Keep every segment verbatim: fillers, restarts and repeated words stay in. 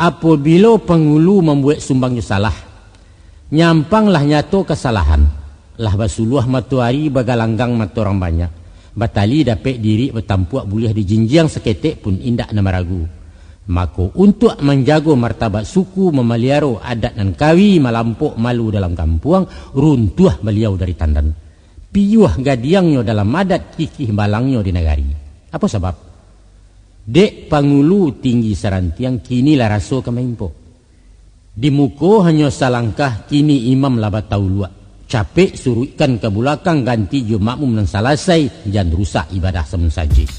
Apobilo pangulu mambuwek sumbang jo salah, nyampang lah nyato kasalahan, lah basuluah matoari bagalanggang mato urang banyak, batali dapek dirik batampuak buliah dijinjiang saketek pun indak nan maragu. Mako, untuak manjago martabat suku, mamaliaro adat nan kawi, malampok malu dalam kampuang, runtuah baliau dari tandan. Piyuah gadiangnyo dalam adat, kikih balangnyo di nagari. Apo sabab? Dek pangulu tinggi sarantiang, kini lah raso ka maimpok. Di muko hanyo salangkah, kini imam lah batauluak. Capek suruikkan ka bulakang, ganti jo makmum nan salasai, jan rusak ibadah samun sajik.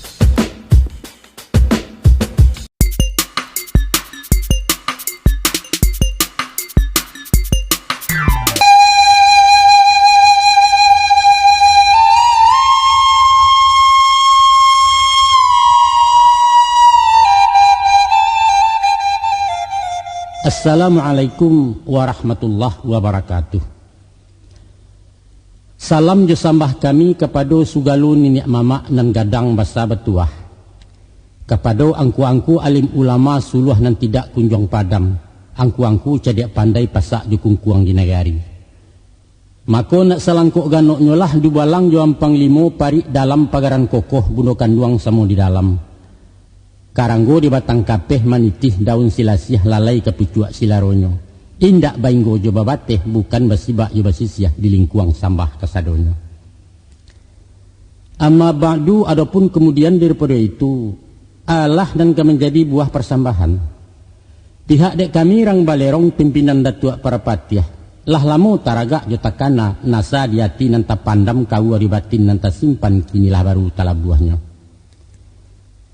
Assalamualaikum warahmatullahi wabarakatuh. Salam jo sambah kami kapado sagalo niniak mamak nan gadang basa batuah, kapado angku-angku alim ulama suluah nan tidak kunjuang padam, angku-angku cadiak pandai pasak jo kungkuang di nagari. Mako, nak salangkok ganoknyo lah dubalang jo ampang limo, parik dalam pagaran kokoh, bundo kanduang samo di dalam. Karanggo di batang kapeh, manitih daun silasiah, lalai ka pucuak silaronyo. Indak bainggo jo babateh, bukan basibak jo basisiah, di lingkuang sambah kasadonyo. Amma ba'du, adopun kamudian daripado itu, alah nan ka manjadi buah parsambahan. Pihak dek kami rang Balerong, pimpinan Datuak Parapatiah, lah lamo taragak jo takana, nasa di ati nan tapandam, kaua di batin nan tasimpan, kini lah baru talabuahnyo.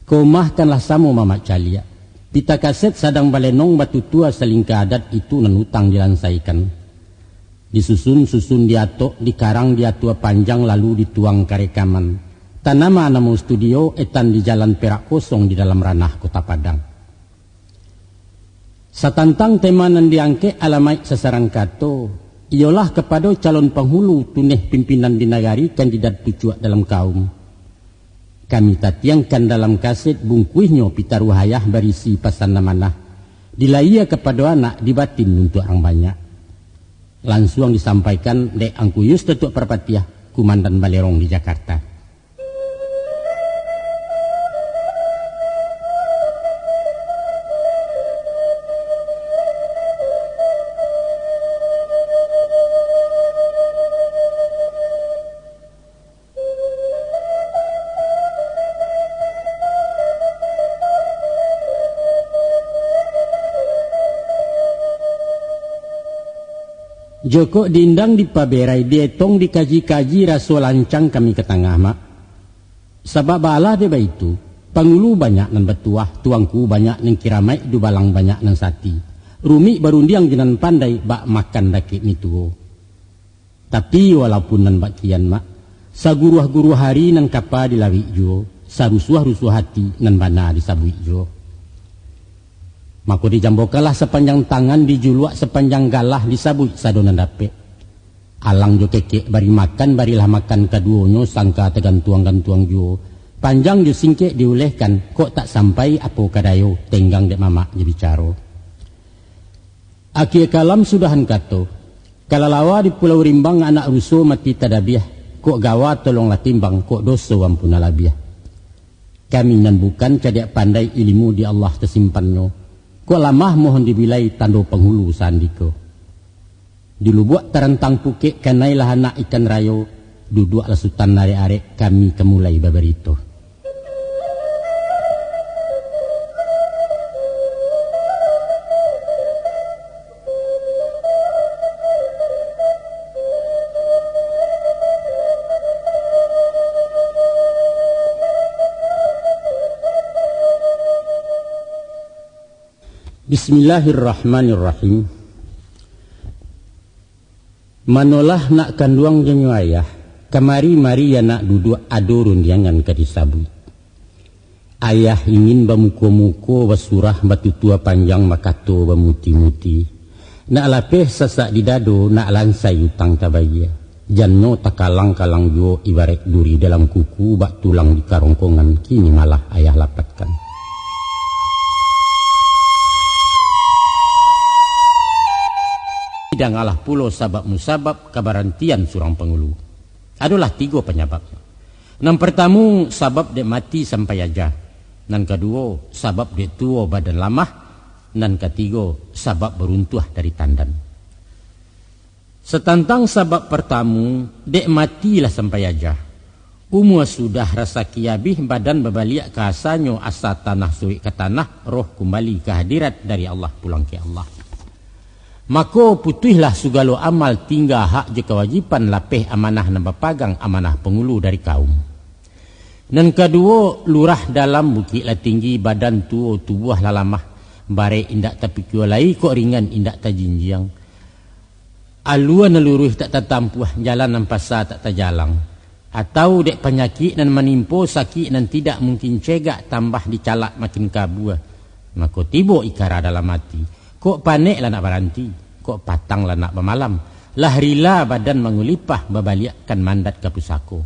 Komah kan lah samo mamak caliak. Pita kaset sadang balenong, batutua salingka adat, itu nan utang dilansaikan. Disusun-susun diatok, dikarang diatua panjang, lalu dituang ka rekaman. Tanama namo studio, etan di Jalan Perak Kosong, di dalam ranah Kota Padang. Satantang tema nan diangkek, alamaik sasarang kato, iyolah kapado calon panghulu, tuneh pimpinan di nagari, kandidat pucuak dalam kaum. Kami tatiangkan dalam kaset, bungkuihnyo pitaruah ayah, barisi pasan amanah, dilayia kapado anak, di batin untuak urang banyak. Lansuang disampaikan dek Angku Yus Datuak Parpatiah, Kumandan Balerong di Jakarta. Jokok diindang dipaberai, dietong dikaji-kaji, raso lancang kami ka tangah, Mak. Sabab baalah dek baitu, pangulu banyak nan batuah, tuangku banyak nan kiramaik, dubalang banyak nan sati. Rumik barundiang jo nan pandai, bak makan dakek mi tuo. Tapi, walaupun nan bak kian, Mak, saguruah-guruah ari nan kapa dilawik juo, sarusuah-rusuah ati nan bana disabuik juo. Mako, dijambokanlah sapanjang tangan, dijuluak sapanjang galah, disabuik sado nan dapek. Alang jo kekek bari makan, barilah makan kaduonyo, sangka tagantuang-gantuang juo. Panjang jo singkek diulehkan, kok tak sampai apo ka dayo, tenggang dek mamak jo bicaro. Akie kalam sudahan kato, kalalawa di Pulau Rimbang, anak ruso mati tadabiah, kok gawa tolonglah timbang, kok doso ampunlah labiah. Kami nan bukan cadiak pandai, ilimu di Allah tasimpannyo, kok lamah mohon dibilai, tando panghulu saandiko. Di lubuak tarantang pukek, kanailah anak ikan rayo, duduaklah sutan arek-arek, kami ka mulai babarito. Bismillahirrahmanirrahim. Manolah nak kanduang jo nyo ayah, kamari-mari anak duduak, ado rundiangan ka disabuik. Ayah ingin bamuko-muko, basurah, batutua panjang, bakato bamuti-muti. Nak lapeh sasak di dado, nak lansai utang tabayia. Jannyo takalang-kalang juo, ibaraik duri dalam kuku, bak tulang di karongkongan, kini malah ayah lapatkan. Dangalah pulo sabab musabab kabarantian surang pangulu. Adolah tigo panyababnyo. Nan partamu, sabab dek mati sampai aja. Nan kaduo, sabab dek tuo badan lamah. Nan katigo, sabab baruntuah dari tandan. Satantang sabab partamu, dek mati lah sampai aja. Umua sudah, rasaki abih, badan babaliak ka asanyo, asa tanah suruik ka tanah, roh kumbali ka hadirat, dari Allah pulang ka Allah. Mako, putuihlah sugalo amal, tingga hak jo kawajiban, lapeh amanah nan bapagang, amanah pangulu dari kaum. Nan kaduo, lurah dalam, bukik lah tinggi, badan tuo, tubuah lah lamah, barek indak tapikua lai, kok ringan indak tajinjiang. Alua nan luruih tak tatampuah, jalan nan pasa tak tajalang. Atau dek panyakik nan manimpo, sakik nan tidak mungkin cegak, tambah dicalak makin kabua. Mako tibo ikara dalam ati, kok panek lah nak baranti, kok patang lah nak bamalam, lah rila badan mangulipah, babaliakkan mandat ka pusako.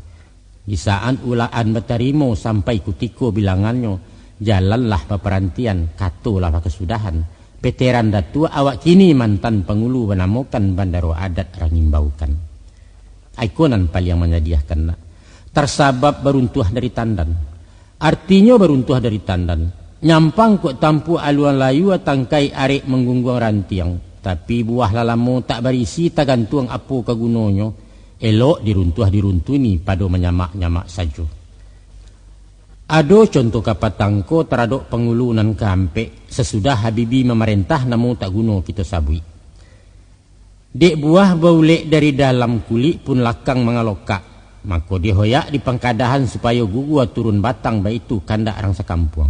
Di saat ulaan batarimo, sampai kutiko bilangannyo, jalanlah baparantian, katolah bakasudahan. Peteran datuak awak kini, mantan pangulu banamokan, bandaro adat rangimbaukan. Aiko nan paliang manyadiahkan nak. Tarsabab baruntuah dari tandan. Artinyo baruntuah dari tandan. Nyampang kok tampuak aluan layua, tangkai arek manggungguang rantiang. Tapi buah lah lamo tak barisi, tagantuang apo ka gunonyo. Elok diruntuah diruntuni, pado manyamak-nyamak sajo. Ado contoh kapatangko taradok pangulu nan kaampek, sasudah Habibi mamarentah, namo tak guno kito sabuik. Dek buah baulek dari dalam, kulik pun lakang mangalokak, mako dihoyak di pangkadahan, supayo gugua turun batang, baitu kandak rang sakampuang.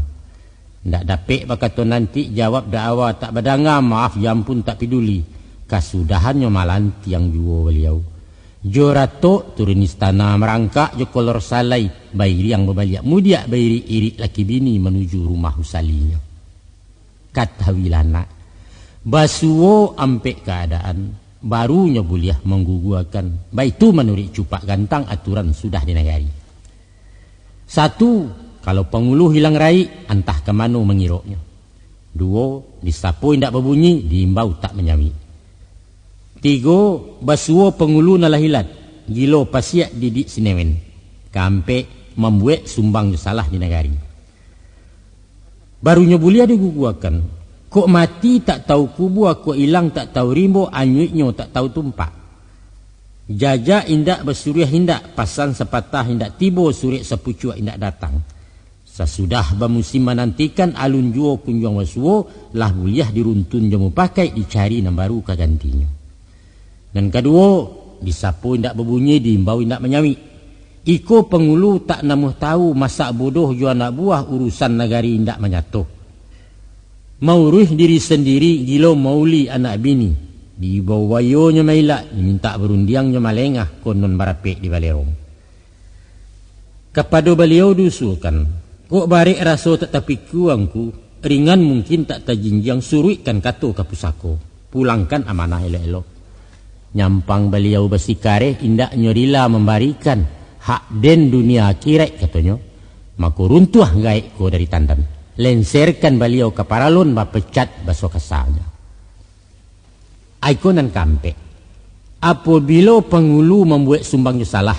Ndak dapek bakato nanti, jawab da'awa tak badanga, maaf jampun tak piduli. Kasudahannyo malantiang juo baliau. Jo ratok turun istana, marangkak jo kolor salai, bairiang babaliak mudiak, bairik-irik laki bini manuju rumah usalinyo. Katahuilah nak, basuo ampek kaadaan, baru nyo buliah mangguguakan, baitu manuruik cupak gantang aturan sudah di nagari. Satu, kalau pangulu hilang raik, antah ka mano mangiroknyo. Duo, disapo indak babunyi, diimbau tak manyawik. Tigo, basuo pangulu nan lah ilat, gilo pasiak didik sinewen. Kaampek, mambuek sumbang jo salah di nagari. Barunyo buliah diguguakan, kok mati tak tahu kubua, kok ilang tak tahu rimbo, anyuiknyo tak tahu tumpak. Jajak indak, basuriah indak, pasan sapatah indak tibo, surek sapucuak indak datang. Sasudah bamusim manantikan, alun juo kunjuang basuo, lah buliah diruntun jo mupakaik, dicari nan baru ka gantinyo. Nan kaduo, disapo indak babunyi, diimbau indak manyawik. Iko pangulu tak namuah tahu, masak bodoh jo anak buah, urusan nagari indak manyato. Mauruih diri sandiri, gilo mauli anak bini. Diimbau bayonyo mailak, dimintak barundiang nyo malengah, konon barapek di balerong. Kapado baliau diusulkan, kok barek raso tak tapikua ngku, ringan mungkin tak tajinjiang, suruikkan kato ka pusako, pulangkan amanah elok-elok. Nyampang baliau basikareh, indaknyo rila mambarikan, hak den dunia akiraik, katonyo, mako runtuah gaek ko dari tandan, lenserkan baliau ka paralun, bapecat baso kasanyo. Aiko nan kaampek, apobilo pangulu mambuek sumbang jo salah,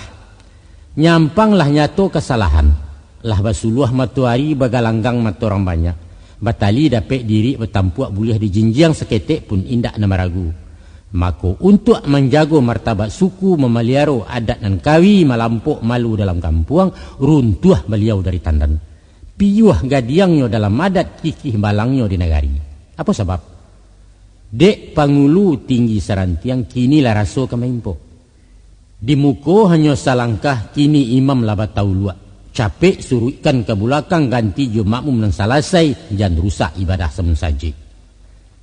nyampang lah nyato kasalahan, lah basuluah matoari, bagalanggang mato urang banyak, batali dapek dirik, batampuak buliah dijinjiang, saketek pun indak nan maragu, mako untuak manjago martabat suku, mamaliaro adat nan kawi, malampok malu dalam kampuang, runtuah baliau dari tandan. Piyuah gadiangnyo dalam adat, kikih balangnyo di nagari. Apo sabab? Dek pangulu tinggi sarantiang, kini lah raso ka maimpok. Di muko hanyo salangkah, kini imam lah batauluak. Capek suruikkan ka bulakang, ganti jo makmum nan salasai, jan rusak ibadah samun sajik.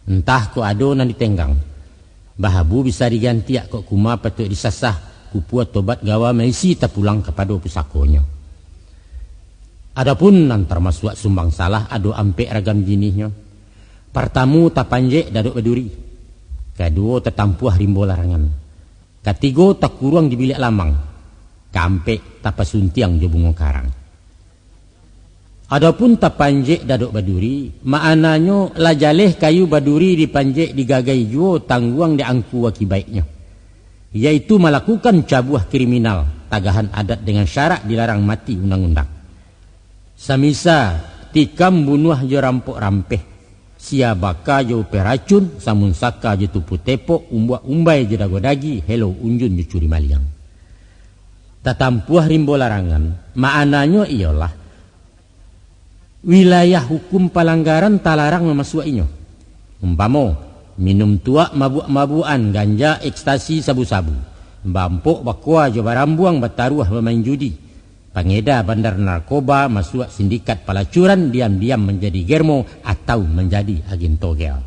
Antah kok ado nan ditenggang. Bahabu bisa digantiak, kok kuma patuik disasah, kupua tobat gawa maisi, tapulang kapado pusakonyo. Adopun nan tarmasuak sumbang salah, ado ampek ragam jinihnyo. Partamu, tapanjek dadok baduri. Kaduo, tatampuah rimbo larangan. Katigo, takuruang di biliak lamang. Kaampek, tapasuntiang jo bungo karang. Adopun tapanjek dadok baduri, maknanyo lah jaleh kayu baduri dipanjek digagai juo tangguang di angku akibaiknyo, yaitu malakukan cabuah kriminal, tagahan adat dengan syarak dilarang mati undang-undang. Samisa tikam bunuah jo rampok rampeh, sia baka jo upeh racun, samun saka jo tupu tepok, umbuak umbai jo dago dagi, helo unjun jo curi maliang. Tatampuah rimbo larangan, maknanyo iyolah, wilayah hukum palanggaran talarang mamasuak inyo. Umpamo, minum tuak, mabuak-mabuakan, ganja, ekstasi, sabu-sabu, bampok, bakoa jo barambuang, bataruah, bamain judi, pangeda bandar narkoba, masuak sindikat palacuran, diam-diam manjadi germo atau manjadi agen togel.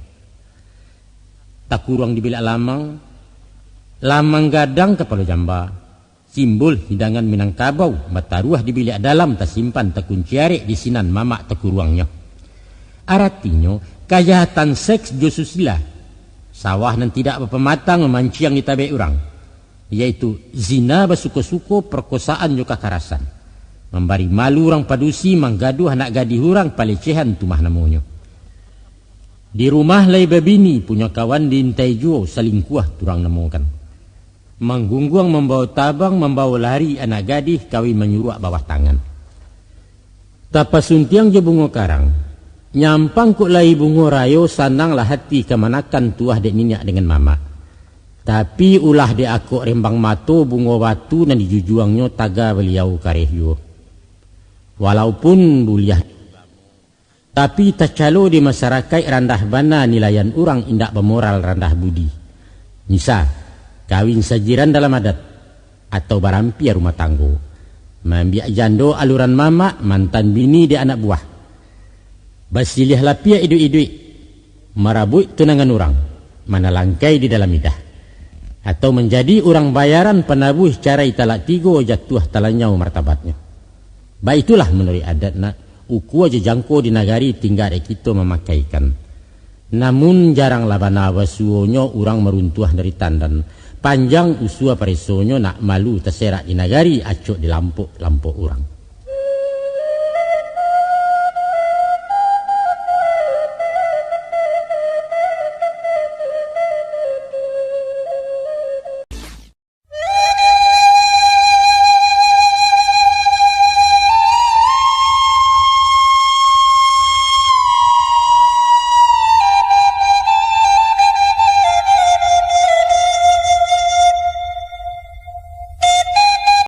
Takuruang di bilik lamang, lamang gadang kapalo jamba, simbol hidangan Minangkabau, bataruah di bilik dalam, tasimpan takunci arek di sinan mamak takuruangnyo. Aratinyo, kajahatan seks jo susila, sawah nan tidak bapamatang mamanciang di tabek urang, yaitu zina basuko-suko, perkosaan jo kakarasan, mambari malu urang padusi, manggaduah anak gadih urang, palecehan tumah namonyo. Di rumah lai babini, punyo kawan diintai juo, salingkuah turang namokan. Manggungguang mambawo tabang, mambawo lari anak gadih, kawin manyuruak bawah tangan. Tapasuntiang jo bungo karang, nyampang kok lai bungo rayo, sananglah hati kamanakan tuah dek niniak dengan mamak. Tapi ulah dek akok rembang mato, bungo batu nan dijujuangnyo, taga baliau kareh juo. Walaupun buliah, tapi tacalo di masarakaik, randah bana nilaian urang, indak bamoral, randah budi. Misa, kawin sajiran dalam adat, atau barampia rumah tanggo, maambiak jando aluran mamak, mantan bini dek anak buah, basiliah lapiak iduik-iduik, marabuik tunangan urang, manalangkai di dalam idah, atau manjadi urang bayaran, panabuih carai talak tigo, jatuah talanyau martabatnyo. Baitulah manuruik adat nak, ukua jo jangko di nagari, tingga dek kito mamakaikan. Namun jaranglah bana basuonyo urang maruntuah dari tandan, panjang usua paresonyo, nak malu taserak di nagari, acok di lampok-lampok urang.